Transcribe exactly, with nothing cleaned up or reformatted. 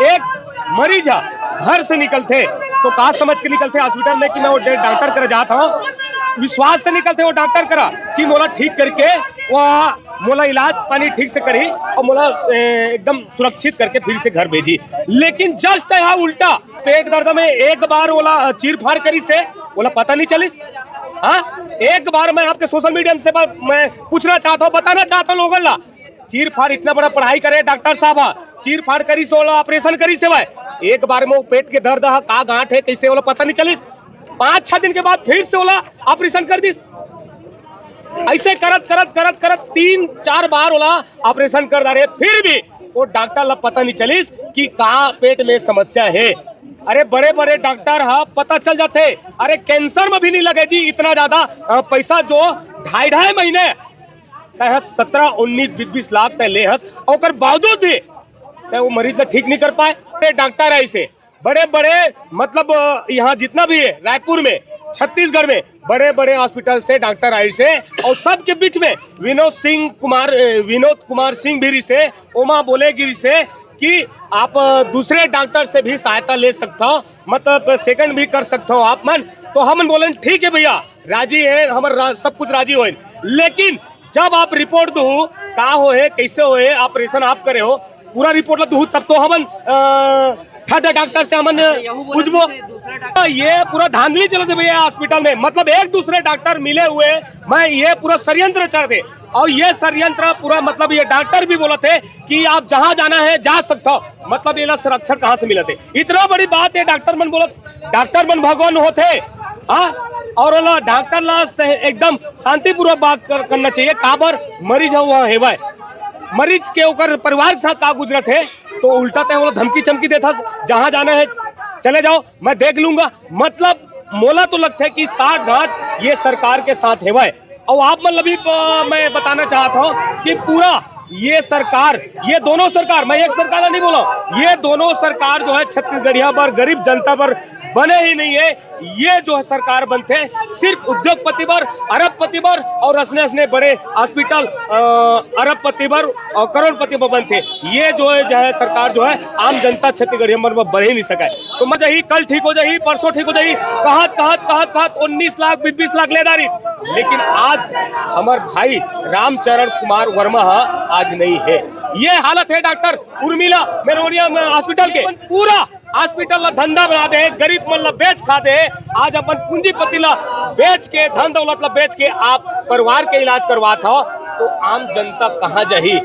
एक मरीज ह घर से निकलथे तो का समझ के निकलथे हॉस्पिटल में कि मैं वो डॉक्टर करा जात हूँ, विश्वास से निकलथे वो डॉक्टर करा कि मोला ठीक करके वो मोला इलाज पानी ठीक से करी और मोला ए, एकदम सुरक्षित करके फिर से घर भेजी। लेकिन जस्ट यहाँ उल्टा, पेट दर्द में एक बार ओला चीर फाड़ करी से, ओला पता नहीं चलिस। हाँ, एक बार मैं आपके सोशल मीडिया से बार मैं पूछना चाहता हूँ, बताना चाहता हूँ लोगन ला, चीर फाड़ इतना बड़ा पढ़ाई करे डॉक्टर साहब ह, चीर फाड़ करी से ओला ऑपरेशन करी से भाई, एक बार में वो पेट के दर्द ह का गांठ है कैसे ओला पता नहीं चलिस। पाँच छह दिन के बाद फिर से ओला ऑपरेशन कर दिस। ऐसे करत करत करत करत तीन चार बार ओला ऑपरेशन कर डारे, फिर भी वो डॉक्टर ला पता नहीं चलिस कि का पेट में समस्या है। अरे बड़े बड़े डॉक्टर ह पता चल जाथे। अरे कैंसर में भी नहीं लगे जी इतना ज्यादा अ, पैसा जो ढाई ढाई महीने तय सत्रह उन्नीस बीस बीस लाख तय ले हस, ओकर बावजूद भी तय वो मरीज ला ठीक नहीं कर पाए। अरे डॉक्टर है इसे बड़े बड़े मतलब अ, यहाँ जितना भी है रायपुर में, छत्तीसगढ़ में बड़े बड़े हॉस्पिटल से डॉक्टर आए से और सबके बीच में विनोद सिंह कुमार अ, विनोद कुमार सिंह भी से ओमा बोले गिरी से कि आप अ, दूसरे डॉक्टर से भी सहायता ले सकते हो, मतलब सेकंड भी कर सकते हो आप मन। तो हमन बोले ठीक है भैया, राजी है हमर रा, सब कुछ राजी होए, लेकिन जब आप रिपोर्ट दू का होए कैसे होए ऑपरेशन आप करे हो पूरा रिपोर्ट ला दू तब तो हमन अ, थर्ड डॉक्टर से हमन पूछबो। ये पूरा धांधली चलत है भैया हॉस्पिटल में, मतलब एक दूसरे डॉक्टर मिले हुए, मैं ये पूरा षड्यंत्र चलत है। और ये षड्यंत्र पूरा मतलब ये डॉक्टर भी बोलत है कि आप जहाँ जाना है जा सकते हो, मतलब ये ला संरक्षण कहाँ से मिलत है? इतना बड़ी बात है डॉक्टर मन बोलत, डॉक्टर मन भगवान होते। हाँ, और ओला डॉक्टर ला से एकदम शांतिपूर्वक बात कर, करना चाहिए। काबर मरीज है वहाँ हेवय, मरीज के ओकर परिवार के साथ का गुजरत है, तो उल्टा तय ओला धमकी चमकी देथस, जहाँ जाना है चले जाओ, मैं देख लूंगा। मतलब मोला तो लगता है कि साठ घाट ये सरकार के साथ हेवय। और आप मतलब भी अ, मैं बताना चाहता हूँ कि पूरा ये सरकार, ये दोनों सरकार, मैं एक सरकार नहीं बोला, ये दोनों सरकार जो है छत्तीसगढ़िया पर गरीब जनता पर बने ही नहीं है। ये जो है सरकार बनते सिर्फ उद्योगपति पर, अरबपति पर और असने असने बड़े हॉस्पिटल अ, अरबपति पर और करोड़पति पर बनते। ये जो है जो है सरकार जो है आम जनता छत्तीसगढ़िया मन पर बढ़ ही नहीं सके। तो मैं जही कल ठीक हो जाही, परसों ठीक हो जाही, कहत कहत कहत कहत उन्नीस लाख बीस बीस लाख ले डारी, लेकिन आज हमर भाई रामचरण कुमार वर्मा ह आज नहीं है। ये हालत है डॉक्टर उर्मिला मेमोरियल हॉस्पिटल के। पूरा हॉस्पिटल ला धंधा बना दे, गरीब मन ला बेच खा दे, आज अपन पूंजीपति ला बेच के, धन दौलत ला बेच के आप परिवार के इलाज करवात हो, तो आम जनता कहाँ जाही?